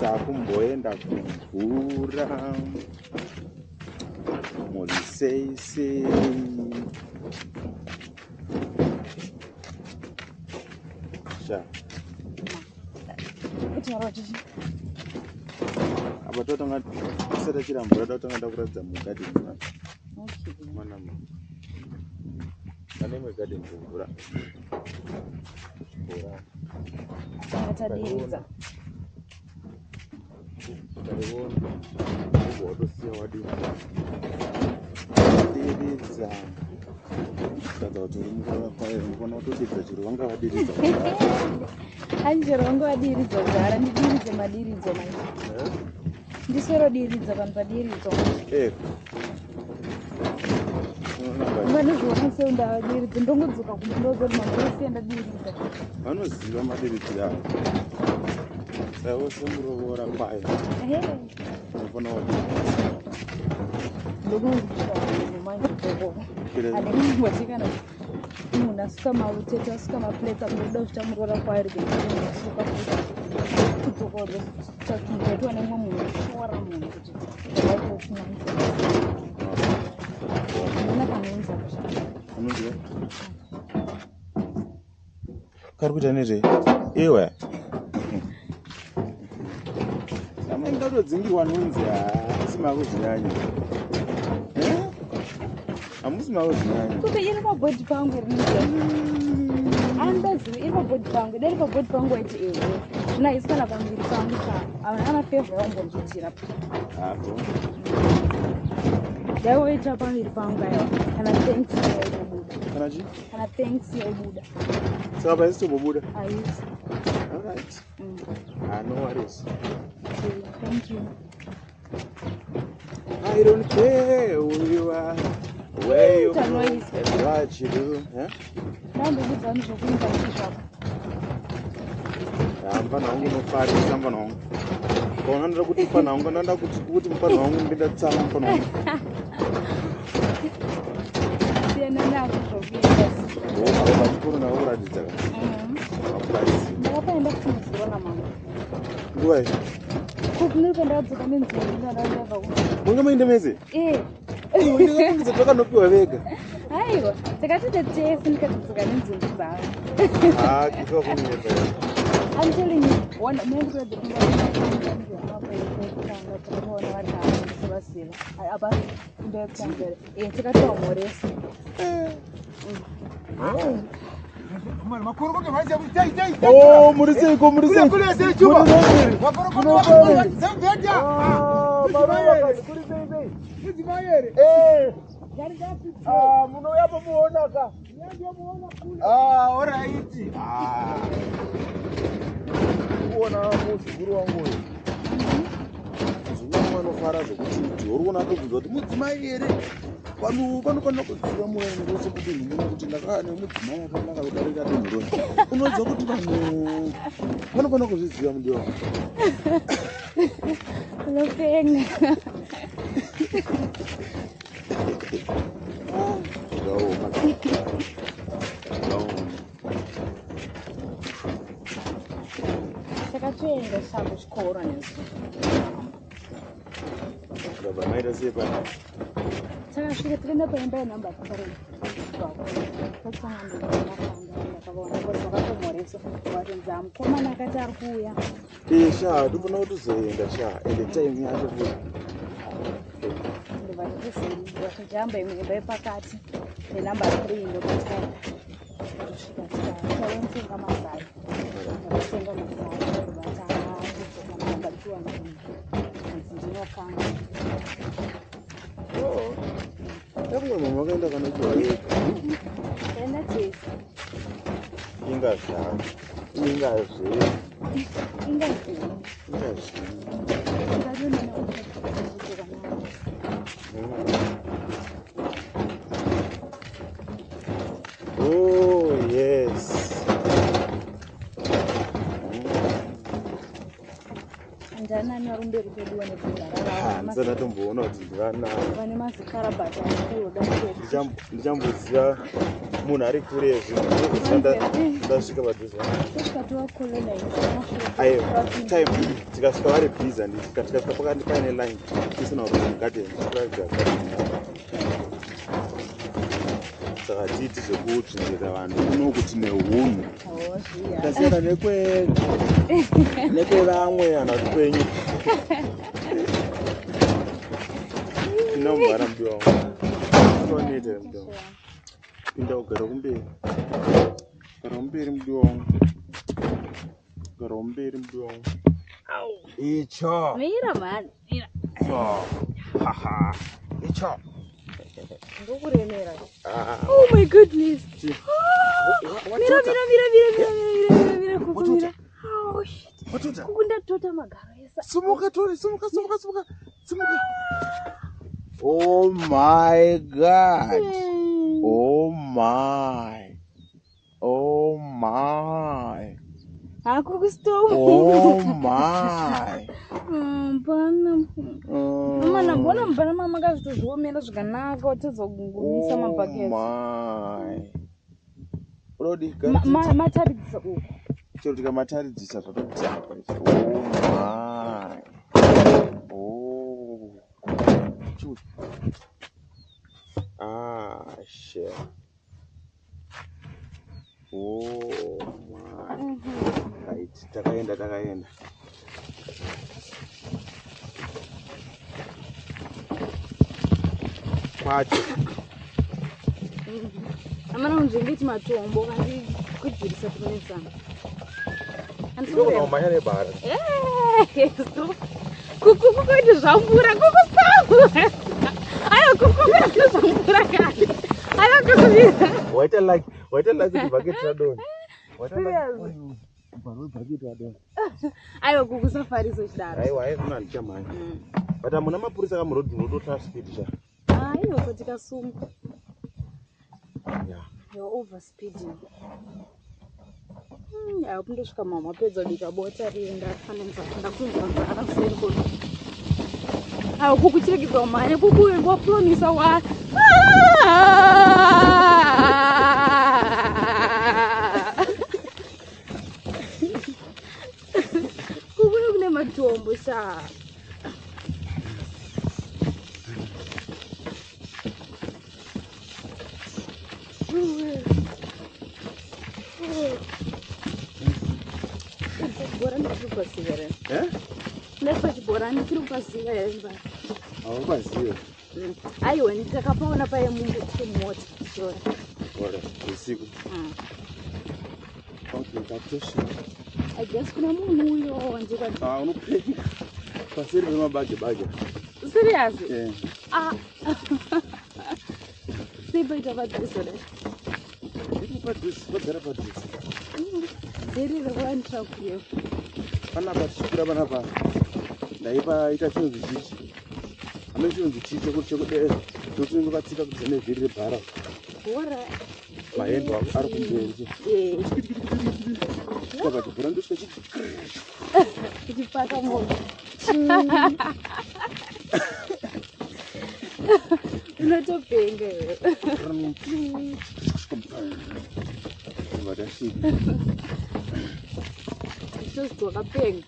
Takumboenda kumvura. Muri sei sei? Sha. Kutaura chichi. Apa totanga tisati tachira mvura totanga takuratidza mugarden mwacho. Okay. Mwana mama. Pane imwe garden kumvura. Mvura. Tanga tadiridza. Ukariona. Ubva watosiya wadii. Diridza. Kuratidza kuti uri mukura kwayo unofana kutodiridza chero vanga vadiridza kudhara. Anjero vangu vadiridza kudhara ndidiridze madiridzo manje. Eh? Ndisoro diridza vanhu padiridzo. Eh. Unoona Vanozviona seundavadiridza ndongodzoka kumba ndoudza kuti mapurisa ndadiridza. Vanoziva madiridziro avo. Saivo semuroora kwayo Ehe. unofana kudiridza. Ndokunzwiswa manje ikoko. Kuita- Andingangoti kana munhu asuka mavutete asuka maplate apo ndoda kuchita muroora kwayo rege ndisuka futi. Kudzoka kuzotsvakingaitwa nemumwe munhu kushora munhu kuti waitosina Ndina kanonzi apo zvakanaka. Unonzwa? Kari kuita nezvei? Iwe. Amai ndatodzingirwa nhunzi haasi makuzvinyanya. Eh? Hamusi makuzvinyanya. Kupe iri pabhodhi pangu iri nzira. Andaziva iri pabhodhi pangu, dai iri pabhodhi pangu waiti ehe. Zvino haisi kana pamberi pangu chavo. Havana kana favor yaumbondiitira. Apo. Dai waita pamberi pangu aiwa. Kana thanks yaibuda. Kana chi? Kana thanks yaibuda. Saka paisi tombobuda. Haisi. Alright. Mm. Ah, no worries. Okay, thank you. I don't care who you are, where you from, Tanoise. and what you do. Eh? Ndandokudza vanhu zvokuimba ichi zvako. Ah, mufana wangu unofarisa mufana wangu. Kaona ndoda kuti mufana wangu, ndoda kuti mufana wangu ndinda tsama mufana wangu. Siyana nazvo zvokuimba. Wo pachikoro ndakakuratidza ka. Mm. Ndakakuratidza. Ndakapaenda kuchimuzuro namama. Nguva iyi. Kupi pandakadzoka nenzira ndandabva ku. Munge maenda mese? Eh. Ndakafungidza takanopiwa vega. Aiwa, takatoita tese ndikatodzoka nenzungu dzavo. Ah, kifa kunyepa. I'm telling you, one man kuratidza kuti takaona vari vaziva apa imba yekutanga eh takatowa mhoresa. Oh, muri seiko, muri seiko. Kule sei chuma. Muri sei? Makorokoto, makorokoto, semveta. Ah, baba vakati, kuri sei sei? Mudzimai Eh. Ah, munouya pamuona ka. Ah, alright. Ah. Kuona muzukuru wangu uyu. Muzukuru wangu anofara zvekuti uri kuona atobvunza kuti mudzimai here? Vanhu vanofanira kuziva murayiro wose mudunhu muno kuti ndakaa nemudzimai akanaka kudarika dunhu rose. Unoziva kuti vanhu vanofanira kuzviziva mudiwa wangu. Unopenga. Zvakaoma. Zvakaoma. Takatoenda sha kuchikoro nesu. Baba maita sei pano? Takasvika tikaenda paimba yenhamba 3. Ndakavaona vakatomhoresa vatonzi mukomana akati ari kuuya. Eh, sha, tofanira kutozoenda sha. Ende time yacho futi. Ndobva tatojamba imwe imba yepakati nenhamba 3 ndopatikaenda. Tosvika tikatenga mazai. Takatenga mazai ndobva tatodzoka namba 2 anzi ndinokanga. Oh. Takumwe mama vakaenda kanopiwa vega. Taenda tese. Inga zvako. Inga zve. Inga zvino. Inga zve. Ndatoona kudzoka nayo. Oh, yes. Ndanani vari mberi kwedu vane bhora? Handisati ndatomboona kuti ndivana. Vane mazikarabhati akuda. Ndichamboziva munhu ari kure zvinhu ndasvika padhuze. Aiwa, time tikasvika vari busy, handiti? Tikasvika pakati paine line tisina kupinda mugarden, tikuratidza garden yavo. Saka tiiti zvekutsvingirira vanhu kuno kuti nehunhu tasiyana nekwevamwe kana kuti kwenyu. Pinda mubhara, mudiwa wangu. Unoita here, mudiwa wangu? Pinda ugara kumberi, gara kumberi, mudiwa wangu, gara kumberi, mudiwa wangu. Icho. Mira mani, mira. So haha, icho. Ndokuremera. Ah. Oh my goodness. Chi. Mira, mira, mira, mira, mira, mira, mira, mira, Kuku. Watuta. Mira. Oh shit. Watuta. Kuku, ndatota magaro ese. Sumuka tore, sumuka, sumuka, sumuka, sumuka. Oh my God. Oh my, oh my. Ha, Kuku, stop. Oh my. Mpana. Mana mbona mbana mama makazvitozviomera zvakanaka, watadza kugumisa Oh mabhaketi. my. Unodi Mataridzisa uku. Chero tikamataridzisa zvatodhakwa. Oh my. Oh. Chu. Ah, shit. Oh my. Right, takaenda, takaenda. Kwacho. Amana unzvengeti matombo kandi kujurisa kunetsana. Ndogona kumhanya nebhara. Kuku, kukuiti zvambura. Kuku, stop. Aiwa Kuku, kuiti zvambura kani. Aiwa Kuku, mira. Waita like kuti bhaketi radonha. Waita like Serious? bharo bhaketi radonha. Aiwa Kuku, safari sochidaro. Aiwa, aiwa, handichamhanya. But hamuna mapurisa kamurodhi, unototra speed sha. Aiwa, ko tikasungwa? Yeah. You're over speeding. Apo ndosvika mama mapedza kubika bota riye, ndafana nzara, ndakunzwa nzara kuseri kuno. Aiwa Kuku, chiregedza kumhanya. Kuku, wapromisa wa. Kuku, kune matombo sha. Chibhorani chiri kupaziva here? Eh? Ndati pachibhorani chiri kupaziva here? Haupazive. Aiwa, takapaona paye mumbuti mota tichiona. Ora, usiku. Okay, tatosvika. I guess kuna munhu uyo ndikwa. Ah, unopenga. Paseri pemabage bage. Serious? Eh. Ah, sei paita padhuze dai? Iri padhuze, pagara padhuze. Dzerere kuvanitirakuyevo. Panapa tichikwira panapa ndaipaita chinonzi chichi. Ame chinonzi chii chekuti chekudera. Chekuti unenge wakatsika kudze nevhiri rebhara. Bhora. Mahendo ari kumberi. Svika pachibhora ndosvika chiti. Ichipaka moto. Unotopenga iwe. Vatasvika. Tozi wakapenga.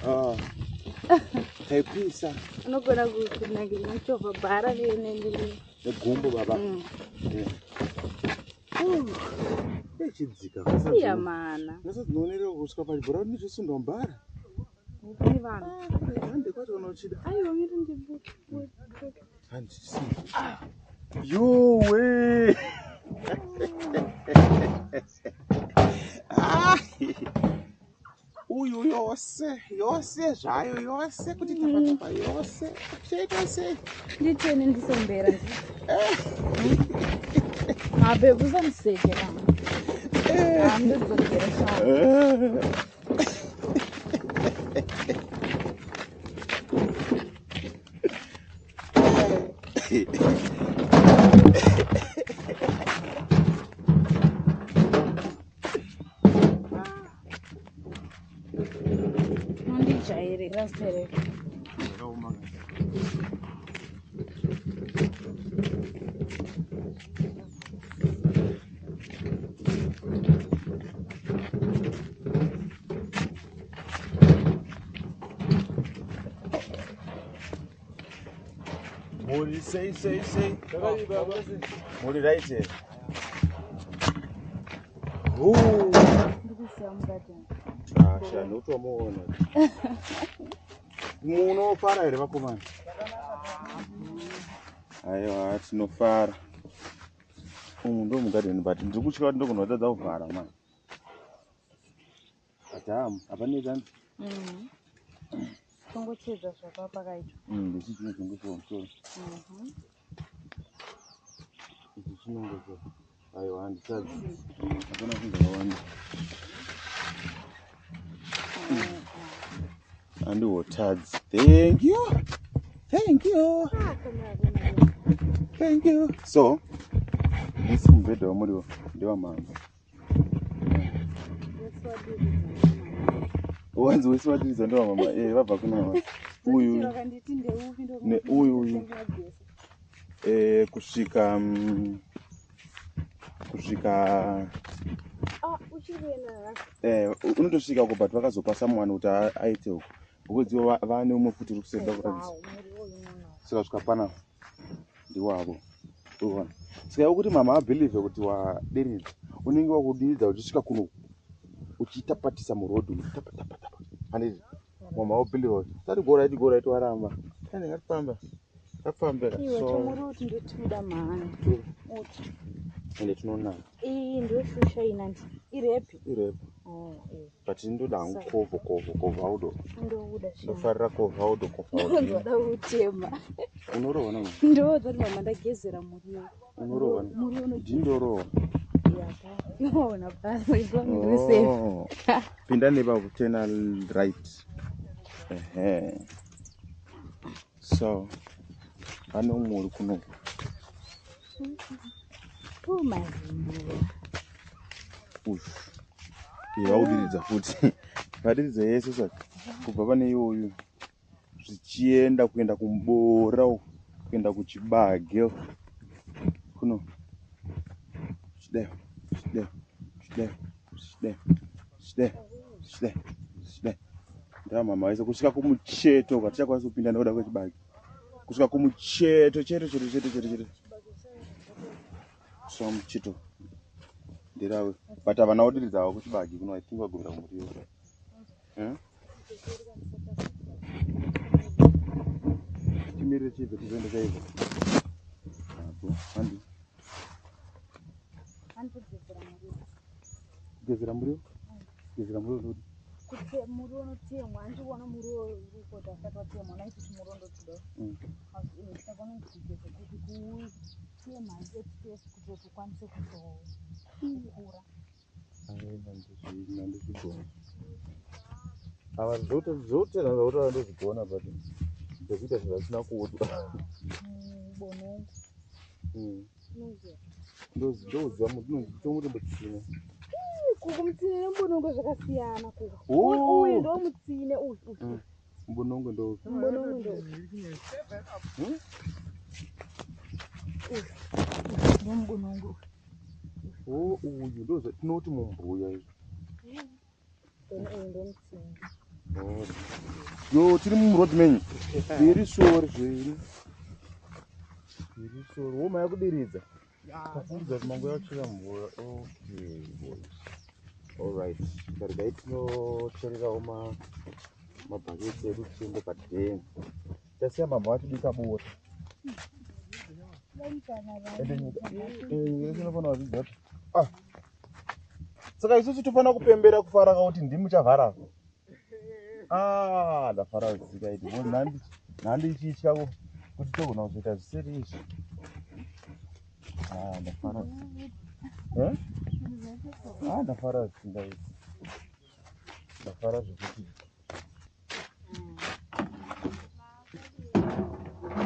Ah. Taipisa. Unogona kunakira muchovha bhara Negumbo baba. Eh. Ichidzika. Iya mana. Nasadzinoonera kusvika pachibhora ndichisundwa mubhara. Kune vanhu. Hande kwacho kana uchida. Aiwa, miri ndibu. Handisi. Yowe. Ah. Uyu yose yose zvayo yose kuti tapatapa yose chaita sei? Nditene ndisombera. Mabebu usandisekera. Ndodzokera sha. Jairira sterek. Zvakaoma. Muri sei sei sei? Muri right here? Ooh. Ndikusiya mugadheni. Ah, sha, ndotomuona. Munofara here vakomana? Aiwa, tinofara. Umu ndo mugadheni, but ndiri kutya kuti ndogona kutadza kuvhara manje. But haa, hapana chanzi. Tongochedza zvakava pakaitwa. Ndechi chinozongoiswa pamusoro. Ichi chinongoiswa. Aiwa, handisadzi. Hapana zvinhu zvakawanda. Handihotadzi. Thank you. Thank you. Thank you. So, this mubhedha wamuriwo ndewamama. Wanzi wese wadiridza ndewamama. Eh, vabva kuna mama. Uyu Vakanditi ndeupi? Neuyu uyu. Eh, kusvika kusvika Uchiri kuenda rasi. Eh, unotosvika uko, but vakazopasa mwana kuti aite uko because ivo vane umwe futi uri kusenda kuratidza. Wow, muriwo uyu unonawo. Saka svika panapa ndiwavo, uona. Saka iwe kuti mama abhilivhe kuti wadiridza, unenge wakudiridza uchisvika kuno uchitapatisa murodhi, uchitapatapatapa, handiti? Mama wabhilivha kuti sati go right, go right, waramba. Ende ngatifambe, ngafambe. Iwe. So Tumuriwo tundotuda mhani. Uti. Ende tinonaka. Iyi ndoshusha inandi. Irepi? Irepo. Oh, eh. But ndoda hangu kovho, kovho, kovho audo. Ndouda shama. Ndofarira kovho audo, kovho audo. Ndoda kutema. Unorohwa namama. Ndoda kuti mama ndagezera muriwo. Unorohwa. Muriwo uno Ndindorohwa. yapa. Iwona basa ndiri safe. Oh. Pinda nepapo, turn right. Ehe, so pane umwe uri kuno. Pumazimbuya. Uyu iye vaudiridza futi, vadiridza yese. Saka kubva pane iwoyu zvichienda kuenda kumubora uku, kuenda kuchibage uku. Kuno zvichidai, zvichidai, zvichidai, zvichidai, zvichidai, zvichidai, zvichidai, ndamama vese kusvika kumucheto uku. Hatichakwanisi kupinda nekuda kwechibage. Kusvika kumucheto cheto cheto cheto cheto cheto, kusvika kumucheto nderawe, but havana kudiridza havo kuchibage kuno. I think vagumira kumuriwo. Eh? Timirire chibve, tizoenda chaibva apo, handi? Anotogezera muriwo. Kugezera muriwo, kugezera muriwo ndodi. Kuti muriwo unotemwa, andikuona muriwo uri kuti asati watemwa naiti muriwo ndotuda. Saka unozigeza kuti kutema at first kuti ukwanise kuzokura. Handizvigona ava zvotena zvautaura, ndozvigona, but ndekuita zvinhu zvasina kuudzwa. Bonongo unoziva? Ndoziva tomuti mutsine. Kuku mutsine nemubonongo zvakasiyana kuku. Oh. Uyu ndo mutsine uyu uyu. Mbonongo ndo Mubonongo ndo uyu, ndo mubonongo. O, uyu ndo tinoti mumbuya izvi. Then uyu ndo mutsine. Yo, tiri mumuroad menyu. Zviri sori zviri, zviri sori. Woma yakudiridza, tafuridza kumango yakuchera mvura. Okay boys, alright, regai tinochererawo mabhaketi edu tiende padheni. Tasiya mama vatibika bota. Ende nyika yese inofanira kudzidza kuti ah, saka isusu tofanira kupembera kufara kakuti ndimuchavhara. Ah, ndafara zvisikaiti because nhandichitya kuti togona kuzoita zvisiri izvi. Ah, ndafara. Eh? Ah, ndafara zvisingaiti, ndafara zvekuti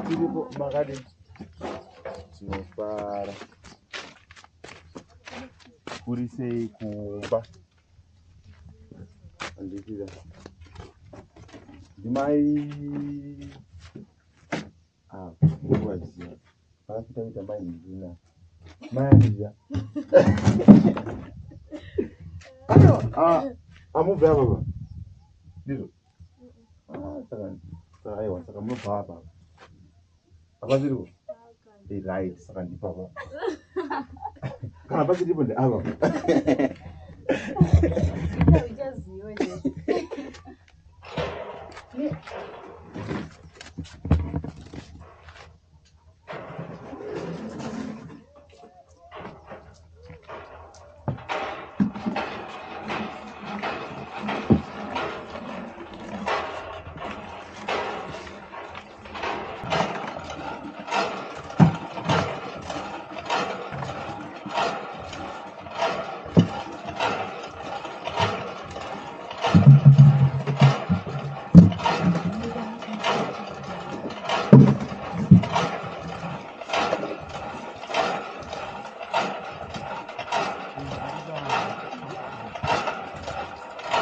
tiripo. Makadini? Tinofara. Kuri sei kumba? Handikira. Ndimai ah kuvaziva vakafita kuita mai ndina mai anizia aiwa amubve apa pa ndizvo. Ah, saka saka aiwa saka munobva apa hapasiripo. Right, saka ndipapa kana pasiripo ndeava. Uchaziva chete.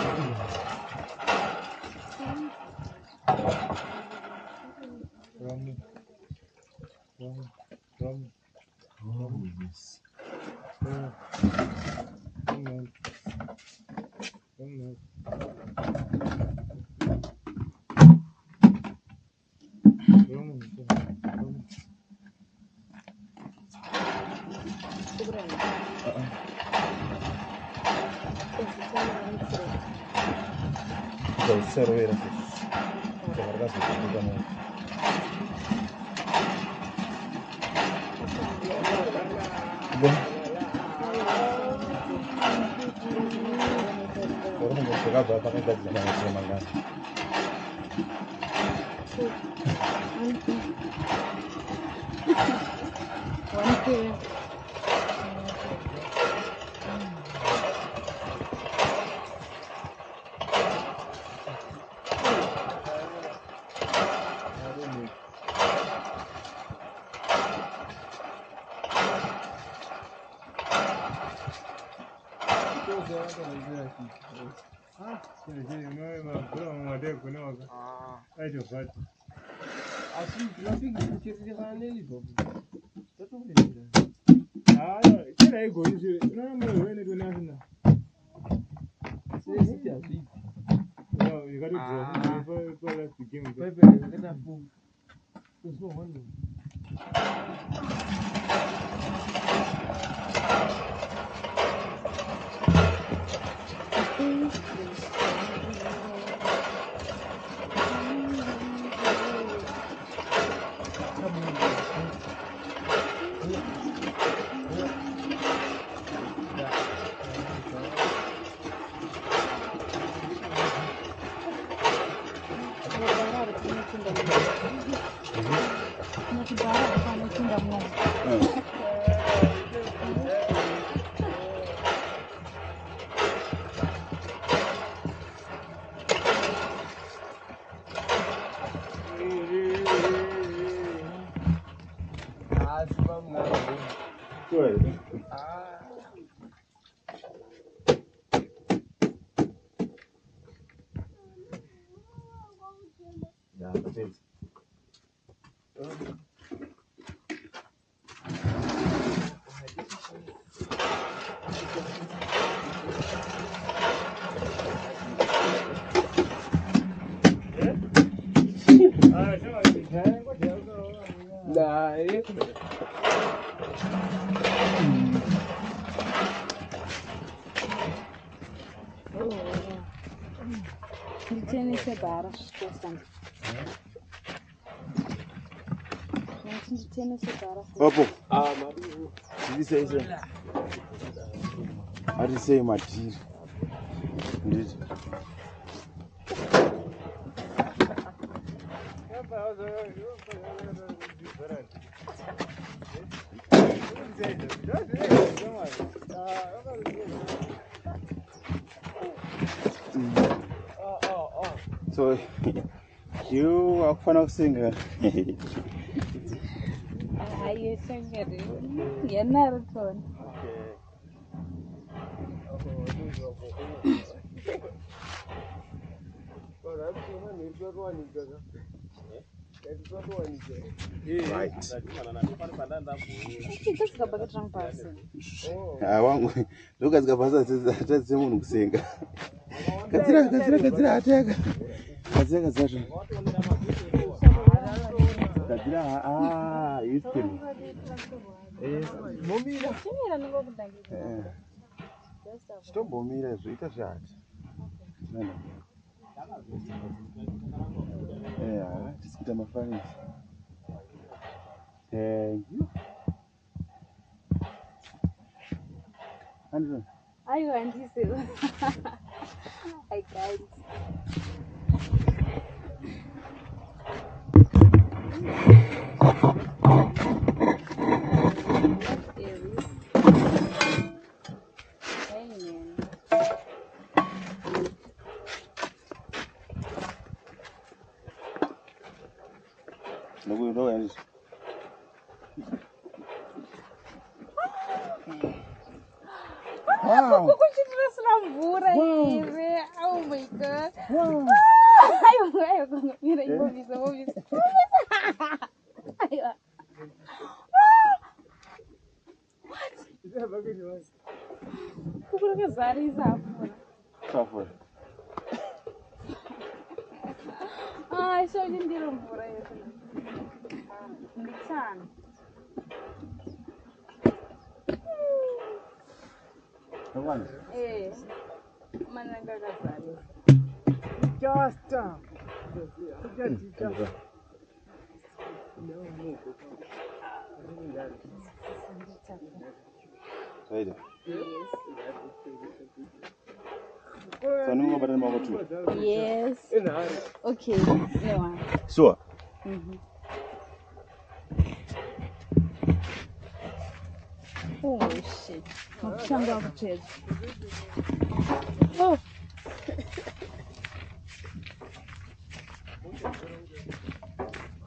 Oh, yes. Usarovera saka rakazokubuda mo. Zvakabva pakagadzira maitiro mangani? One pair. Panopinda muno. Ya, ndapedza. Dai. Nditenese bhara kosana. Nditenese bhara. Papo. Zviri sei sei? Ari sei madhiri? Nditi. So you akufanira kusenga. Hayi sengeri. Yenaro tona. Right. Chigadzika bhaketi rangu pasi. Ah, wangu ndokugadzika pasi atadzise munhu kusenga. Gadzira, gadzira, gadzira hata yaka. Gadzira, gadzira. Gadzira, ah, history. Momira. Chimira ndingokutangidza. Eh. Chitombomira izvo, ita zvehati. Nana. Eh, ah, tisi kuita mafanisi. Thank you. Andrew. Aiwa, handisi. I can't. Aries. Amen. Ndokuenda. Wow. Kukuchitirasira mvura Wow. here. Oh my God. Wow. Aiwa, aiwa, mira, imbobvisa, imbobvisa. Aiwa. What? Kuku rakazarisa afura. Safura. Ah, shauri ndiro mvura yese. Ndichana. Ndokwana. Eh. Mananga akazarisa. Justa. Ticha. Zvaita. Yes. So ndingobata nemaoko tu. Yes. Okay. Newa. Sure. Oh shit. Makushango akutsvedza. Oh.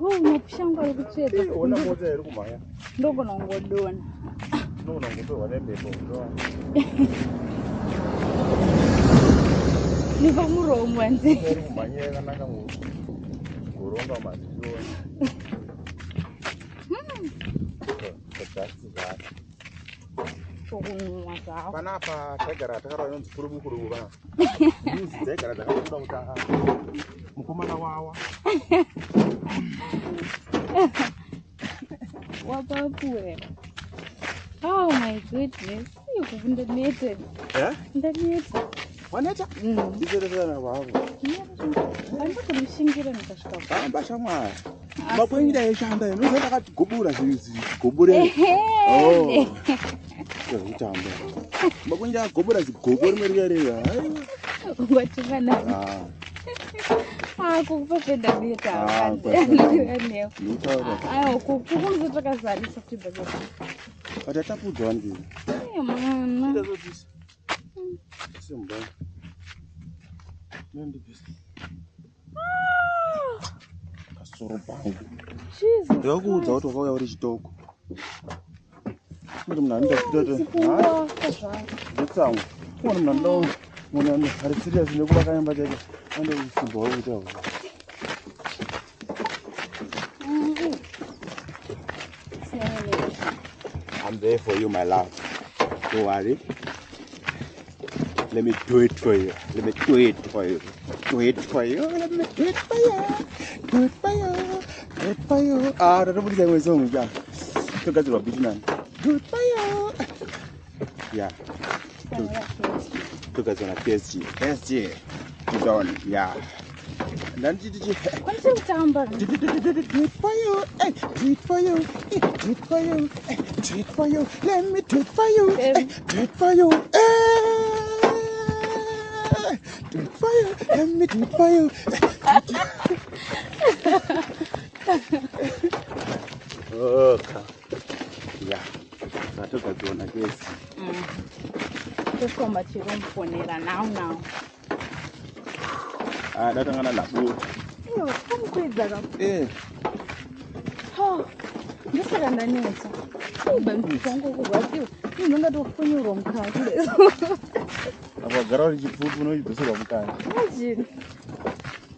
Oh, makushango ari kutsvedza. Ona mota iri kumhanya. Ndogona kungodona. Ndogona kungotorwa nemhepo. Nepamuromo hanzi. Iri kumhanya yakanaka goronga maziso. Kadzasi zvaro. Tokunwa zvako. Panapa taigara takarwa inonzi kurubu kurubu panapa. Nyuzi dzaigara dzakabuda kuti aha mukomana wawa. Wapapura. Oh my goodness. Iko ndaneta. Eh? Ndaneta. Waneta? Ndicheresana wavo. Handikumushingira ndikasvika. Famba shamwari. Makwenyi aishanda inoziva ndakati zigobure. Ehe. Oh. Zvekutamba. Makwenyi akagobura zigobo rimwe riya riya. Haiwa. Ungatunga Ah, Ah, kukupa ndaneta. Ah, Newe. ndikutaura. Aiwa, kukunze takazarisa kuti bhaketi. But atapudzwa ndini. Eh, mwana. Simba. Nandibvisa. Kasoro pangu. Jesus. Ndakakuudza kuti wakauya uri chitoko. Kuti munhu anoda kutoto. Kuwafa zvako. Ndetsamwa. Kuona munhu anoda munhu ano ari serious nekuvaka imba chake. Anoda kusimba wakuita uyu. Siyana nezvo. I'm there for you, my love. Don't worry. Let me do it for you. Let me do it for you. Do it for you. Let me do it for you. Do it for you. Do it for you. Ah, tatobudisa imwe song ja. Togadzirwa beat nani. Do it for you. Yeah. Togadzirwa na PSG. PSG. Tudon. Yeah. Ndanditi Kwanise kutamba. Do it for you, hey, do it for you, hey, do it for you, hey, do it for you. Let me do it for you, hey, do it for you, hey, do it for you. Let me do it for you. Okay. Yeah. Tatogadzirwa kesi. Tosvika tiromufonera now now. Ah, datangana nabuta. Iyo, kamukwidza ka. Eh, Oh, ndosaka ndanetsa. Iba mupika wangu kurwadziwa. Ino ndatofonyorwa mukati. Apa gara uri chipfupi unochidzoserwa mukati. Imagine.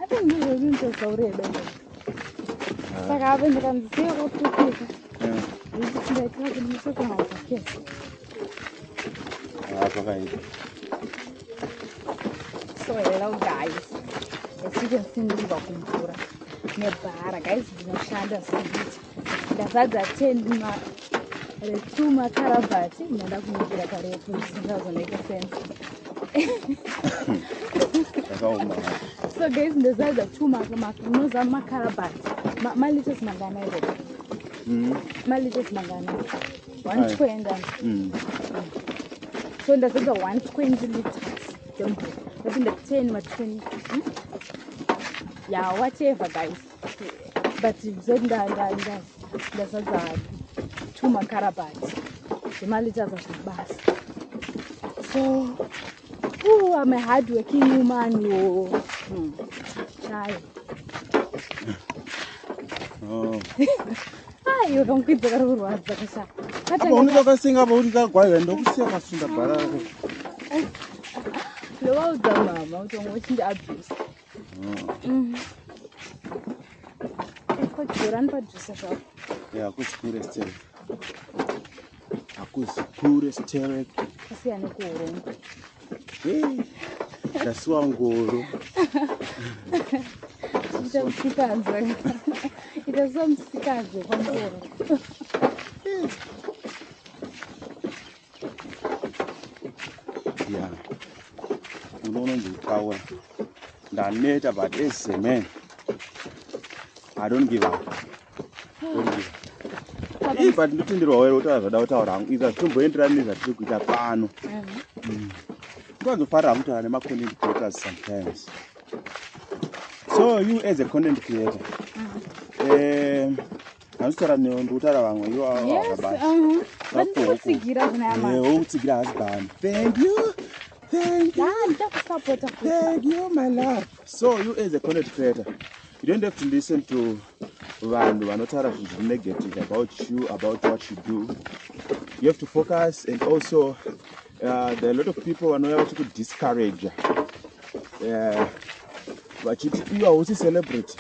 I think ndizvo zvinotosaureba. Saka apa ndikanzisiya kwapupika, ndaitira kuti ndisokuhamupakesa. Ah, pakaipa. So hello guys, as you can see, ndiri kumvura nebhara. Guys, ndinoshanda sekuti ndazadza 10 ma retu makarabhati. Ndada kunyikira karetu zvisingazomake sense. Zvakaoma. So guys, ndazadza two unoza makarabhati, maliters mangana iroko? Maliters mangana? 120. So ndazadza 120 liters dzemvura, ndapinda 10 ma 20, Yeah, whatever guys, but zoti ndazadza two makarabhati zvemaliters hazvina basa. So ooh, I'm a hard working woman wo. Chayo. Oh. Aiwa, kamukwidza kari kurwadza kasha. Apa unenge wakasenga apa uri kagwaiwa, ndokusiya kasunda bhara rako. Ndovaudza mama kuti wangu uchindi abuse. Kodzorani padhuze zvako. Yeah, hakuzi kure sterek, hakuzi kure sterek. Kasiyana nekuurongwa. Hey, ndasiwa ngoro. Ita musikanzwa, ita somusikanzwa kwangoro. Yeah, unoona ndikutaura ndaneta, but as a man I don't give up, don't give up. Ii, but ndotenderwa were kutaura zvada kutaura hangu. Izvi hazvitomboenderani nezvatiri kuita pano. Ndinowanzofarira hangu kutaura nemacontent creators sometimes. So you as a content creator, handitaura newe, ndikutaura vamwe ivo. Yes. Vandikutsigira kuna yama. Wokutsigira husband. Thank you, thank you. Ah, ndichakusapota futi. Thank you, my love. So you as a content creator, you don't have to listen to vanhu vanotaura zvinhu zviri negative about you, about what you do. You have to focus. And also there are a lot of people vanouya vachikudiscourage, vachiti iwe hausi celebrity,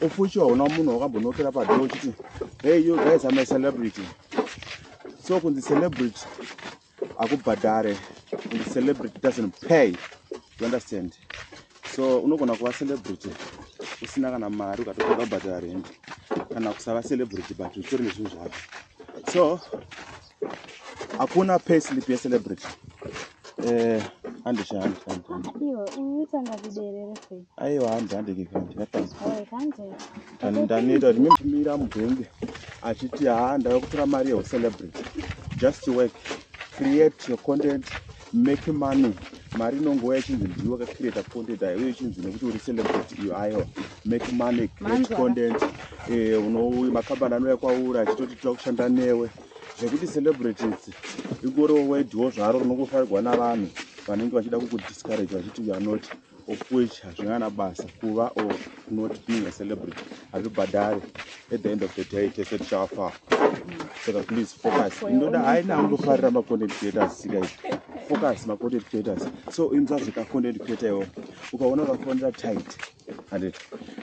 of which hauna munhu wakambonokera padoor uchiti, "Hey you guys, I'm a celebrity." So kunzi celebrity hakubhadhare, kunzi celebrity doesn't pay, you understand? So unogona kuva celebrity usina kana mari, ukatotanga kubhadhara rent, kana kusava celebrity but uchitori nezvinhu zvako. So hakuna pay slip yecelebrity. Handisha, handi, handi, handi. Iwe uyu tanga kuderere sei? Aiwa, handi, handi, handi, handi. Oi, kanje. Ndanoita kuti mimira mubhengi achiti, "Ha, ndava kutora mari yeucelebrity." Just work, create your content, make money. Mari inongouya ichinzi ndiwe wakacreata content, haiuye ichinzi nekuti uri celebrity iyo. Aiwa, make money, create Manzwa. content. Makambani anouya kwauri achitoti toda kushanda newe. Zvekuti celebrities ingoriwo wedhiwo zvaro rinongofarirwa navanhu vanenge vachida kukudiscourage vachiti you are not, of which hazvina kana basa. Kuva or not being a celebrity hazvibhadhari. At the end of the day tese tichafa, saka please focus. For your Ndoda own haina information. Kundofarira macontent creators sika izvi. Focus, macontent creators. So inzwa zveka content creator iwo, ukaona ukafonera tight and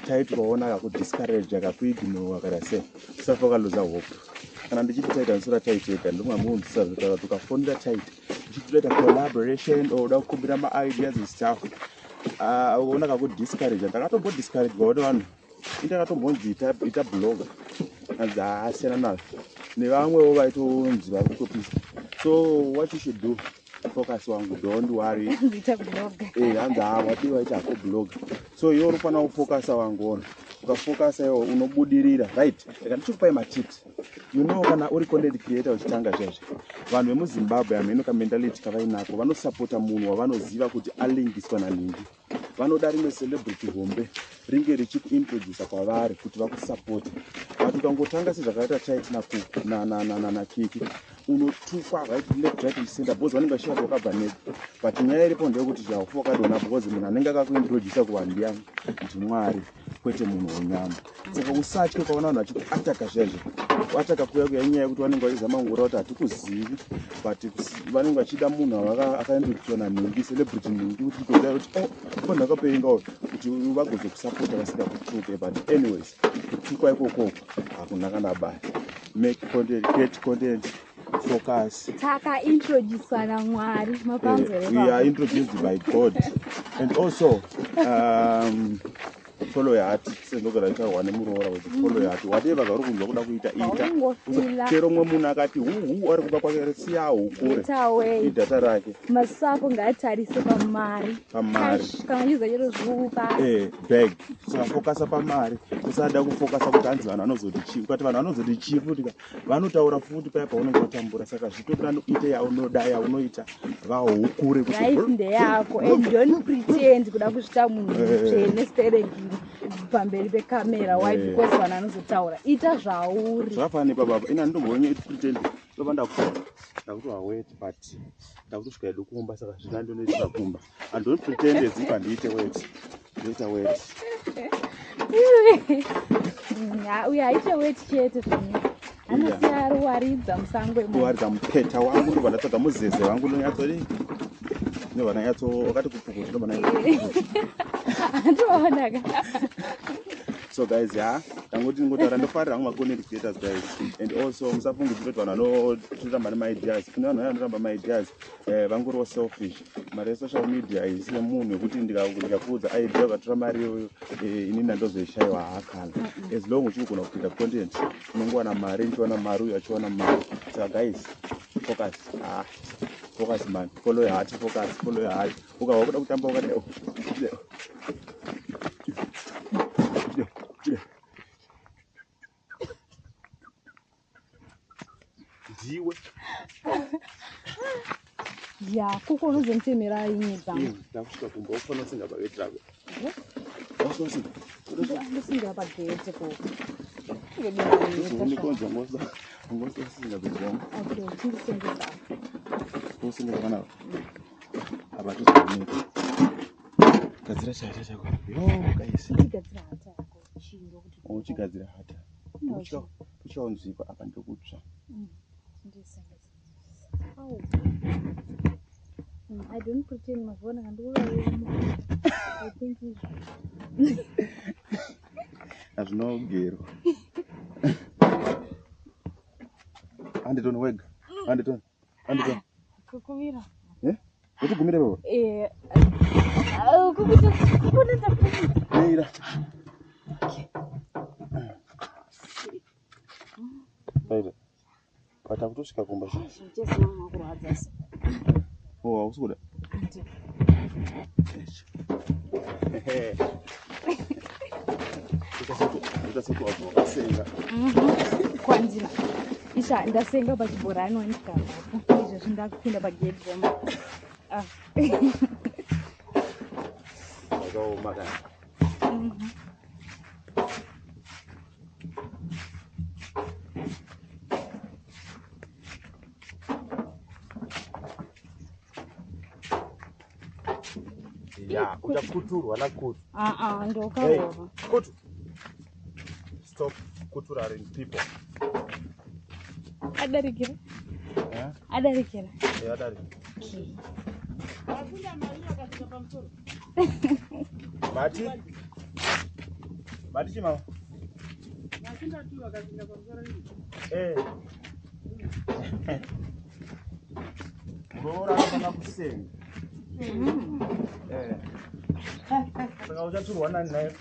tight, ukaona kakudiscourage, akakuignore, kana sei, usafa ukaluza hope. Kana ndichiti tight, handisora tight ega, ndomwamuunzisa zvitaura kuti ukafonera tight uchiti udaita collaboration or uda kukumbira maideas and stuff, ah, ukaona kakudiscourage. Ndakatombodiscouragwa nevanhu. Indakatombonzi ita blogger, anzi haasiyana nazvo, nevamwewo vaitonzi vari kutopisa. So what you should do, focus wangu, don't worry. Nzita blogger. Eh, hanzi ha, wadiwa waita hako blogger. So iwe unofanira kufokasa wangu. Ona, ukafokasa iwo unobudirira, right? Reka ndichikupai matips. You know, kana uri content creator uchitanga zvezve, vanhu vemuZimbabwe hameno kamentality kavainako, vanosapota munhu wavanoziva kuti alingiswa naningi. Vanoda rimwe celebrity hombe ringe richikuintrodusa kwavari kuti vakusapote. But ukangotanga sezvakaita Tytie naKiki. Unotukwa right, left, right and center, because vanenge vachiva kuti wakabva nepi. But nyaya iripo ndeyekuti haufi wakadonha, because munhu anenge akakuintrodusa kuvanhu ndiani? NdiMwari, kwete munhu wenyama. Saka usatye ukaona vanhu vachikuataka. Zviya kuataka kuya kuya inyaya yekuti vanenge vachizama kungura kuti hatikuzivi, but vanenge vachida munhu akaintroducwa nanhingi, celebrity nhingi, kuti tigoziva kuti, oh, munhu akapenga uyu, kuti vagozokusapota vasingakutuke. But anyways, kutukwa ikokoko hakuna kana basa. Make content, create content, focus. Takaintroducwa naMwari. We are introduced by God. And also follow your heart, sezvinogara zvichaurwa nemuroora kuti follow your heart. Whatever zvauri kunzwa kuda kuita, ita. Ungofila. Chero umwe munhu akati huhu ari kumba kwake, siya hukure. Itawe. Idhata rake. Maziso ako ngaatarise pamari. Pamari. Cash, kana uchiziva chero zviupa. Bag. Saka fokasa pamari, usada kufokasa kuti hanzi vanhu vanozoti chii. Ukati vanhu vanozoti chii futi ka, vanotaura futi paya paunenge watambura. Saka zvitopinda uite yaunoda, yaunoita, vahukure kuti Life ndeyako, and don't pretend kuda kuzvita munhu mutsvene stereki pamberi pekamera. Why? Because vanhu vanozotaura. Ita zvauri. Zvakafanana nepababa ina ndinombonye pretend ndobva ndakutowa wet, but ndakutosvika hedu kumba, saka zvina ndinoitira kumba. I don't pretend as if handiite wet, ndoita wet. Uyo haite wet chete, zvini anosiya ariwaridza musango imomo. Kuwaridza mupeta wangu, ndobva ndatsvaga muzeze wangu, ndonyatsodi, ndobva ndanyatso wakati kupukuta, ndobva ndanyatso. Andoonaka. So guys, ya, ndangoti ndingotaura, ndofarira hangu macontent creators, guys. And also musafungidzira kuti vanhu vanotoramba nemaideas. Kune vanhu vaya vanoramba maideas, vangoriwo selfish. Mari yesocial media haisi yemunhu yekuti ndikakuudza idea ukatora mari iyoyo, inini ndandozoishayiwa. Haakana, as long uchigona kuita content, unongowana mari, ndichiwana mari, uyo achiwana mari. Saka guys, focus. Ah, focus man, follow your heart, focus, follow your heart. Ukahwa kuda kutamba wakadai, oh, chideo. Chideo, chideo. Ndiwe. Ya, kuko unozomutemera inye dzangu. Ndakusvika kumba, ufanira kusinga pageti rako. Unosinga. Ndosingira pageti koko. Unikonza ngosinga pegeti. Okay, chindisengesa. Usinga pakanaka. Apa tizooneka. Gadzira chaita chako. Yo guys. Chigadzira hata yako chindo kuti. Uchigadzira hata. No. Uchaonzwikwa apa ndokutsva. Chindisengesa. Au. I don't pretend, mazviona kandikuvaoma. I think izvo. Hazvina kugerwa. Anditoni wega. Anditoni. Anditoni. Kukumira. Eh? Utigumire baba. Kukuita kukunetsa. Mira. Taita. Pata kutosvika kumba. Zvinochesa mama kurwadza so. Oh, hausi kuda. Andi. Ehe. Ita sekuti wabva wakasenga. Kwandina. Isha ndasenga pachibhorani wandikabvapo. Izvezvi ndakupinda pagedhi remba. Ah. Zvakaoma kana. Ya, uchakuturwa nakutu. Ah ah, Hey, ndokarova. Kutu. Stop kuturaring people. Adarikira. Eh? Adarikira. Eh, adari. Okay. Mati? Mati chimama? Eh. Muroora anofanira kusenga. Eh. Saka uchaturwa nani naye?